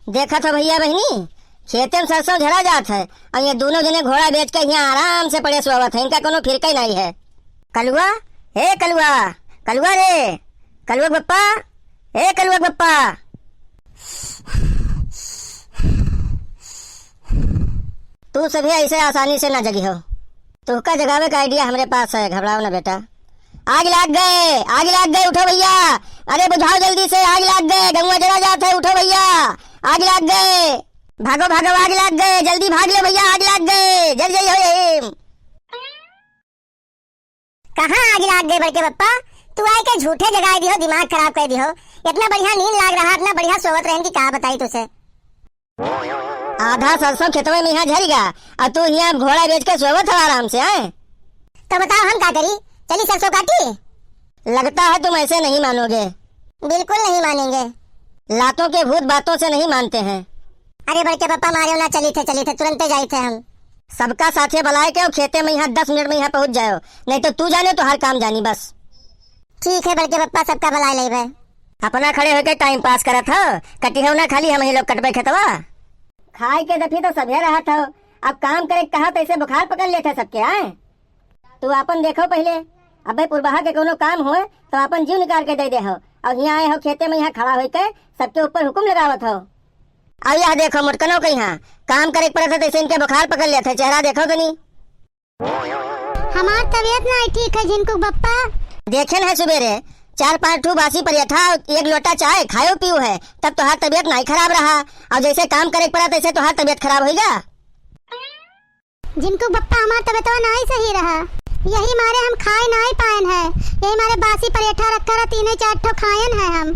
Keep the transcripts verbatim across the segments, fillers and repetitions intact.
देखत हो भइया बहिनी, खेते में सरसों झरा जात है अउर ये दूनों जने घोड़ा बेच के हियाँ आराम से पड़े सोवत है, इनका कउनो फिरकइ नाहीं है। कलुआ, ए कलुआ, कलुआ रे, कलुआ के बप्पा, ए कलुआ के बप्पा। तू सभे अइसे आसानी से ना जगिहो। तोहका जगावे का idea हमरे पास है, घबराओ ना बेटा। आग लाग गए, आग लाग गए, उठो भइया। अरे बुझाओ जल्दी से, आग लाग गए, गंउआ जरा जात है, उठो भइया। आग लाग गए, भागो भागो, आग लाग गए, जल्दी भाग लो भइया, आग लाग गए, जल जइहो। कहाँ आग लाग गए बड़के बप्पा? तू आइके झूठे जगाइ दिहो, दिमाग खराब कइ दिहो। एतना बढ़िया नींद लाग रहा, एतना बढ़िया सोवत रहन कि का बताई तुसे। आधा सरसों खेतवे में हियाँ झरि गा, अउर तू हियाँ घोड़ा बेच के सोवत हो आराम से, आए? तो बताओ हम का करी? चली सरसों काटी? लगता है तुम ऐसे नहीं मानोगे। बिल्कुल नहीं मानेंगे। लातों के भूत बातों से नहीं मानते हैं। अरे बड़के बप्पा मारेउ ना, चलित है, चलित है, तुरंते जाइत है हम। सबका साथे बलाए के अउर खेते में हियाँ दस मिनट में हियाँ पहुँच जाएउ, नहीं तो तू जाने तोहार काम जानी बस। ठीक है बड़के बप्पा, सबका बलाए लेबे। अपना खड़े होके time pass करत हो, कटिहो ना खाली हमहीं लोग कटबे खेतवा। खाए के दफी तो सभे रहत हो, अब काम करे के कहा तो ऐसे बुखार पकड़ लेत है सबके, आए? तू आपन देखो पहिले, अबे पुरबहा के कउनो काम होए तो आपन जीव निकाल के दे देहो, अउर हियाँ आए हो खेते में हियाँ खड़ा होइके सबके ऊपर हुकुम लगावत हो। अउर यह देखो मोटकनो के हियाँ काम करे के पड़त है, तइसे इनके बुखार पकड़ लेत है, चेहरा देखो तनी। हमार तबियत नाहीं ठीक है झिनकू बप्पा। देखेन है सुबेरे चार पाँच ठू बासी परेठा, एक लोटा चाय खायो पियो है, तब तोहार तबियत नाहीं खराब रहा, अउर जइसे काम करे के पड़ा तइसे तोहार तबियत खराब होइगा। झिनकू बप्पा, हमार तबियतवा नाहीं सही रहा, यही मारे हम खाए नाहीं पाएन है, यही मारे बासी परेठा रखा रहा, तीने चार ठो खाएन है हम,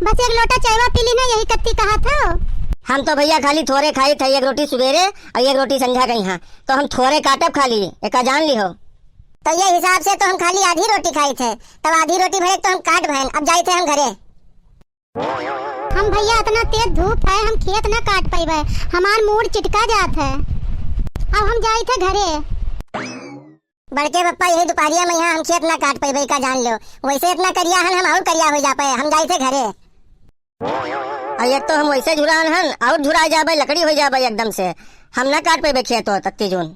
बस एक लोटा चायवा पी लीन है, यही कत्ती कहत हो। हम तो भइया खाली थोरे खाइत है, एक रोटी सुबेरे अउर एक रोटी संझा के हियाँ, तो हम थोरे काटब खाली, एका जान लिहो। तो ये हिसाब से तो हम खाली आधी रोटी खाइत है, तब आधी रोटी भरे तो हम काट भएन, अब जाइत है हम घरे। हम भइया, इतना तेज धूप है, हम खेत ना काट पइबे, हमार मूड़ चिटका जात है। अब हम जाइत है घरे। बड़के बप्पा, यही दुपहरिया में हियाँ हम खेत ना काट पइबे, का जान लो। वइसे इतना करिया हन, हम अउर करिया होइ जाबे, हम जाइत है घरे। अउर एक तो हम वइसे झुरान हन, अउर झुरा जाबे, लकड़ी होइ जाबे एकदम से, हम ना काट पइबे खेत हो तत्ती जून।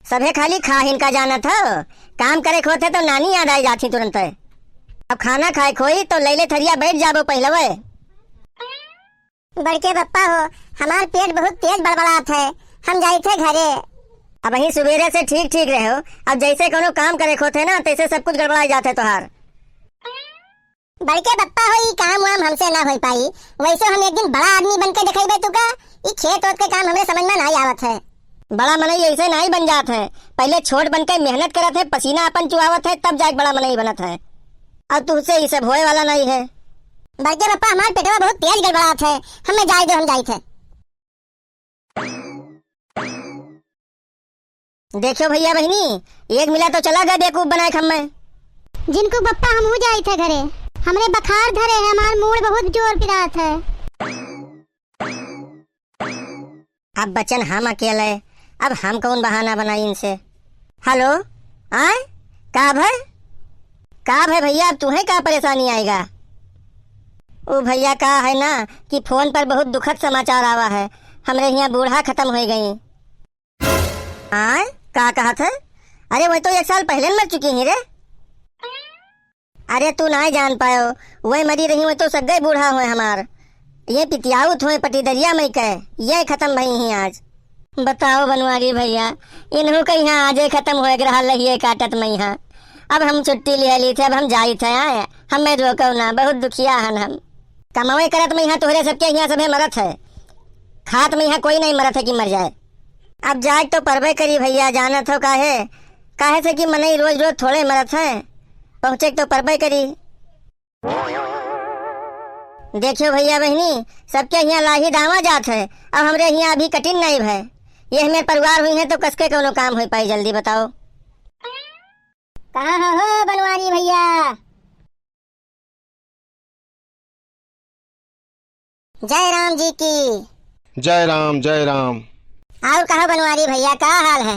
सभे खाली खाहिन का जानत हो, काम करे के होत है तो नानी याद आइ जात ही तुरंत। अब खाना खाए के होई तो लइले थरिया बइठ जाबो पहिलवे। बड़के बप्पा हो, हमार पेट बहुत तेज बड़बड़ात है, हम जाइत है घरे। अबहीं सुबेरे से ठीक ठीक रहो, अब जइसे कउनो काम करे के होत है ना, तइसे सब कुछ गड़बड़ाइ जात है तोहार। बड़के बप्पा हो, ई काम वाम हमसे ना होइ पाई। वइसे हम एक दिन बड़ा आदमी बन के देखइबे तू का। ई खेत ओत के काम हमरे समझ में नाहीं आवत है। बड़ा मनई अइसे नाहीं बन जात है, पहिले छोट बन के मेहनत करत है, पसीना आपन चुआवत है, तब जाइके बड़ा मनई बनत है। अउर तुहसे ई सब होए वाला नाहीं है। बड़के बप्पा, हमार पेटवा बहुत तेज गड़बड़ात है, हमें जाए दो, हम जाइत है। देखियो भइया बहिनी, एक मिला तो चला गए बेवकूफ बनाए के हम्मे। झिनकू बप्पा, हमहू जाइत है घरे, हमरे बखार धरे है, हमार मूड़ बहुत जोर पिरात है। अब बचन हम अकेले, अब हम कउन बहाना बनाई इनसे। हेलो, आय, का भय? का भय भइया, अब तुहें का परेशानी आइगा? ओ भइया, का है ना कि फोन पर बहुत दुखद समाचार आवा है, हमरे हियाँ बूढ़ा खतम होइ गई। आय, का कहत है? अरे, वह तो एक साल पहिले न मर चुकी ही रे। अरे, तू नाहीं जान पायो, वह मरी रही, वह तो सग्गई बूढ़ा होए हमार। ये पितियाउत होए पटीदरिया मइके, ये खतम भई ही आज। बताओ बनवारी भइया, इनहू के हियाँ आजे खतम होए के रहा, लहिए काटत मइहाँ। अब हम छुट्टी लिहे ली थे, अब हम जाइत है, आय, हमें रोको ना, बहुत दुखिया हन हम। कमावे करत मइहाँ तोहरे सबके हियाँ सभे मरत है, खात मइहाँ कोई नाहीं मरत है कि मर जाए। अब जाए तो परबे करी भइया, जानत हो काहे? काहे से कि मनई रोज रोज थोड़े मरत है, पहुँचे के तो परबे करी। देखियो भइया बहिनी, सबके हियाँ लाही दावा जात है, अब हमरे हियाँ अभी कटिन नाहीं भय। ये हमें परिवार हुई है तो कसके कउनो काम होइ पाई, जल्दी बताओ। कहाँ हो, हो बनवारी भइया? जय राम जी की। जय राम, जय राम। अउर कहो बनवारी भइया, का हाल है?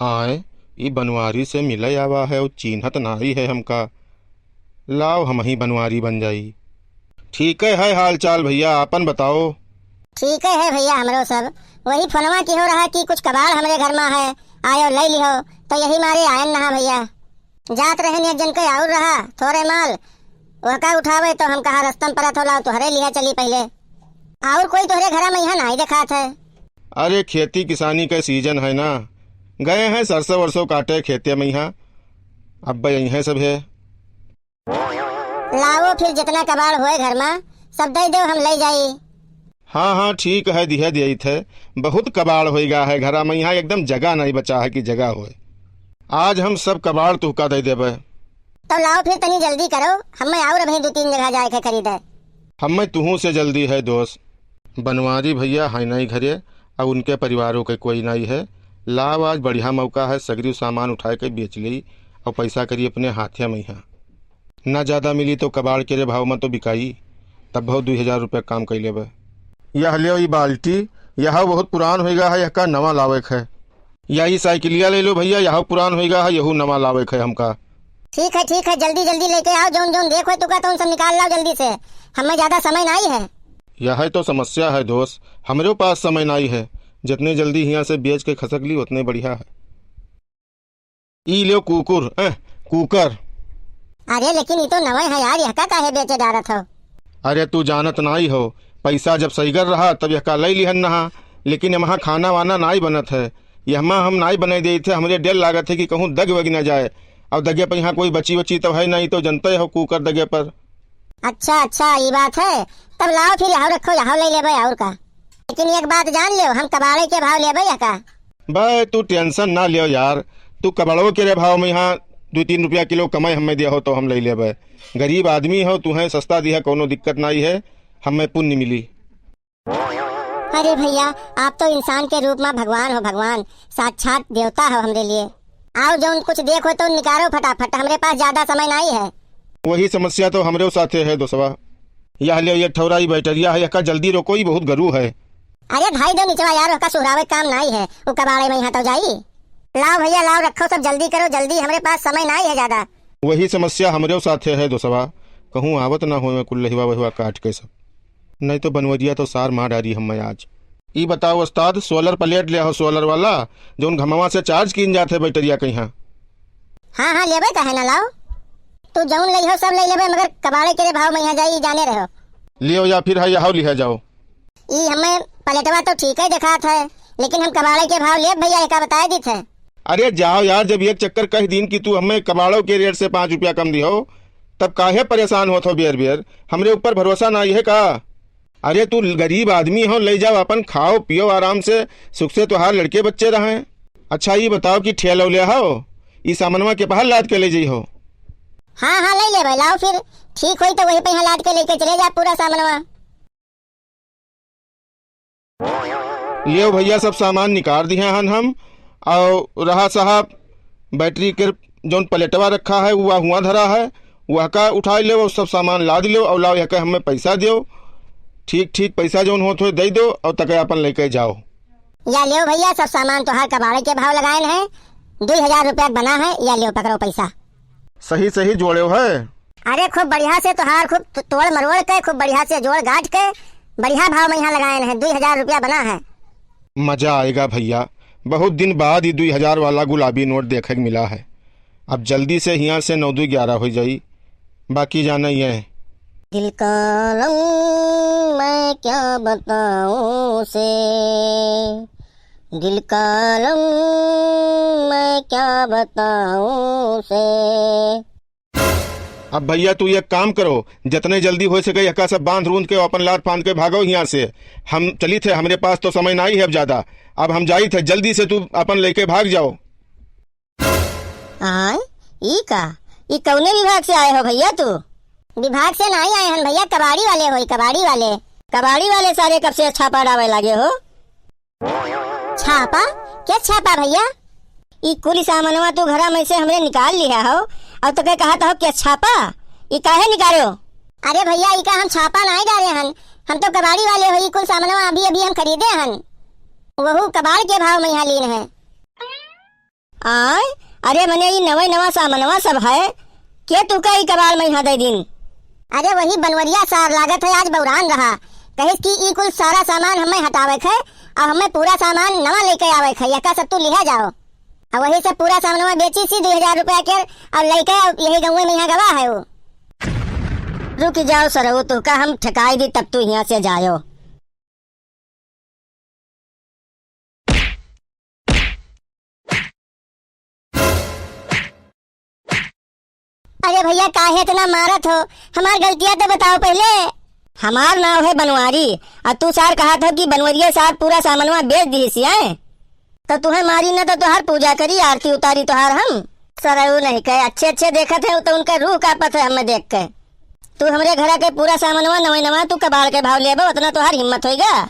आय, ई बनवारी से मिले आवा है, उ चीन्हत नाहीं है हमका। लाव, हमहीं बनवारी बन जाई। ठीक है, है हाल चाल भइया, आपन बताओ। ठीक है, है भइया, हमरो सब। वही फोनवा किहो रहा कि कुछ कबाड़ हमरे घर मा है, आयो लइ लिहो, तो यही मारे आयन नहा भइया। जात रहन एक जन के आउर रहा, थोरे माल, वहका उठावे तो हम कहा रस्तम परत होला, तुहरे लिहा चली पहिले। आउर कोई तुहरे घरा मइहाँ नाई देखात है। अरे खेती किसानी के सीजन है ना, गए हैं सरसों वरसों काटे खेते मइहाँ, अब अइहें सब है। लावो फिर जितना कबाड़ होए घर मा, सब दइ देव, हम लइ जाई। हाँ, हाँ, ठीक है, दिहे दियत है। बहुत कबाड़ होइगा है घरा मइहाँ, एकदम जगह नाई बचा है कि जगह होए। आज हम सब कबाड़ तुहका दइ देबे। तो लाओ फिर तनी जल्दी करो, हम्मे आउर अबहीं दुइ तीन जगह जाए के खरीदे। हम्मे तुहूँ से जल्दी है दोस्त। बनवारी भइया है नाई घरे, अउर उनके परिवारो के कोई नाई है। लाव आज बढ़िया मौका है, सगरी सामान उठाए के बेच लेई अउर पैसा करी अपने हाथे मइहाँ। ना ज्यादा मिली तो कबाड़ के रे भाव मा तो बिकाई, तब बहुत दुइ हजार रुपया काम कइ लेबे। यह लेव ई बाल्टी, यह बहुत पुरान होइगा है, यहका नवा लावे के है। या ई साइकिलिया लइ लो भइया, यह पुरान होइगा है, यहू नवा लावे के है हमका। ठीक है, ठीक है, जल्दी जल्दी लइके आओ, जउन जउन देख होए तुका तउन सब निकाल लाओ जल्दी से, हम्मे ज्यादा समय नाई है। यह तो समस्या है दोस्त, हमरे पास समय नाई है, जितने जल्दी हियाँ से बेच के खसक ली उतने बढ़िया है। ई लेव कुकुर, अ, कुकर। अरे लेकिन ई तो नवे है यार, यहका काहे बेचे डारत हो? अरे तू जानत नाई हो, पैसा जब सहीगर रहा तब यहका लइ लिहन नहा, लेकिन यमहा खाना वाना नाई बनत है, यहमा हम नाई बनइ देइत है, हमरे डेर लागत है कि कहूँ दग वग न जाए, अउर दगे पर यहाँ कोई बची वची तो है नाई, तो जनते हो कुकर दगे पर। अच्छा अच्छा, ई बात है, तब लाओ फिर यहू रखो, यहू लइ लेबे अउर का। लेकिन एक बात जान लेव, हम कबाड़े के भाव लेबे यहका। बे, तू tension ना लियो यार, तू कबाड़ो के रे भाव मइहाँ दुइ तीन रुपया किलो कमइ हम्मे दिया हो तो हम लइ लेबे। गरीब आदमी हो, तुहैं सस्ता दिहा, कउनो दिक्कत नाई है, हम्मे पुण्य मिली। अरे भइया, आप तो इंसान के रूप मा भगवान हो, भगवान, साक्षात देवता हो हमरे लिए। आओ जउन कुछ देख होए तो निकारो फटाफट, हमरे पास ज्यादा समय नाई है। वही समस्या तो हमरे साथे है दोस्तवा। यह लेव एक ठौरा ई बैटरिया है, यहका जल्दी रोको, ई बहुत गरू है। अरे भाई दो निचवा यार, ओहका सुहरावे काम नाई है, उ कबाड़े मइहाँ तो जाई। लाओ भइया लाओ, रखो सब, जल्दी करो जल्दी, हमरे पास समय नाई है ज्यादा। वही समस्या हमरे साथे है दोस्तवा, कहूँ आवत ना होए कुल्लहिवा वहिवा काट के सब, नहीं तो बनवरिया तो सार मार डारी हम्मे आज। ई बताओ उस्ताद, solar plate लेहो, solar वाला, जउन घमवा से charge कीन जात है बैटरिया कइहाँ? हाँ हाँ, लेबे काहे ना, लाओ, तू जउन लइहो सब लइ लेबे, मगर कबाड़े के रे भाव मइहाँ जाई, ई जाने रहो। लियो या फिर है यहू लिहा जाओ। ई हम्मे प्लेटवा तो ठीक है देखात है, लेकिन हम कबाड़े के भाव लेब भइया, यहका बताए दीत है। अरे जाओ यार, जब एक चक्कर कहि दीन कि तू हम्मे कबाड़ो के rate से पाँच रुपया कम दिहो, तब काहे परेशान होत हो बेर बेर? हमरे ऊपर भरोसा नाई है का? अरे तू गरीब आदमी हो, लइ जाओ, अपन खाओ पियो आराम से, सुख से तोहार लड़के बच्चे रहें। अच्छा ई बताओ कि ठेलौले हो, ई सामनवा के पहल लाद के लइ जइहो। हाँ हाँ, लइ लेबे, लाओ फिर, ठीक होई तो वही पे यहाँ लाद के लइके चले जा पूरा सामनवा। लियो भइया, सब सामान निकार दिहे हन हम। अउर रहा साहब, बैटरी के जउन प्लेटवा रखा है, उ हुआँ धरा है, उहका उठाइ लेव अउर सब सामान लाद लेव अउर लाव, यहका हम्मे पैसा देव। ठीक ठीक पैसा जउन होत होए दइ देव अउर तके आपन लइके जाओ। या लेव भइया, सब सामान तोहार कबाड़े के भाव लगाएन है, दुइ हजार रुपया बना है, या लेव पकड़ो पैसा। सही सही जोड़ेव है। अरे खूब बढ़िया से तोहार खूब तो-, तोड़ मरोड़ के, खूब बढ़िया से जोड़ गांठ के, बढ़िया भाव मइहाँ लगाएन है, दुइ हजार रुपया बना है। मजा आएगा भइया, बहुत दिन बाद ई दुइ हजार वाला गुलाबी नोट देखे के मिला है। अब जल्दी से हियाँ से नौ दुइ ग्यारह होइ जाई, बाकी जाना ये। दिल का आलम मैं क्या बताऊं उसे, दिल का आलम मैं क्या बताऊं उसे। अब भइया तू एक काम करो, जतने जल्दी होइ सके यहका सब बांध रूंध के अपन लाद फांद के भागो हियाँ से। हम चलित है, हमरे पास तो समय नाई है अब ज्यादा। अब हम जाइत है, जल्दी से तू अपन लइके भाग जाओ। आय, ई का? ई कउने विभाग से आए हो भइया तू? विभाग से नाई आए हन भइया, कबाड़ी वाले होई, कबाड़ी वाले। कबाड़ी वाले सारे कब से छापा डावे लागे हो? छापा? के छापा भइया? ई कुल सामनवा तू घरा में से हमरे निकाल लिहा हो, अउर तोके कहत हो के छापा? ई काहे निकारे हो? अरे भइया, ई का हम छापा नाई डारे हन, हम तो कबाड़ी वाले हो, ई कुल सामनवा अभी अभी हम खरीदे हन, वहू कबाड़ के भाव मइहाँ लीन है। आय, अरे मने ई नवे नवा सामनवा सब है, के तुका ई कबाड़ मइहाँ दइ दीन? अरे वही बनवरिया सार लागत है आज बौरान रहा, कहिस कि ई कुल सारा सामान हमें हटावे क है और हमें पूरा सामान नवा लेके आवे क है, यका सब तू लिहा जाओ। और वही से पूरा सामानवा बेची सी दो हजार रुपया के और लेके यही गौवे में यहाँ गवा है वो। रुक जाओ सरऊ, तुहका हम ठेकाई दी तब तू यहाँ से जायो। अरे भैया, काहे इतना मारत हो? हमार गलतियाँ तो बताओ पहले। हमार नाव है बनवारी, और तू सार कहत हो कि बनवरिया सार पूरा सामानवा बेच दिहिस है। तो तुहे मारी ना तो तुहार पूजा करी, आरती उतारी तुहार हम। सरऊ नहीं कहे, अच्छे अच्छे देखत है तो उनका रूह कांपत है हमें देख के। तू हमरे घरा के पूरा सामानवा नवे नवा तू कबाड़ के भाव लेबो, उतना तुहार हिम्मत होइगा?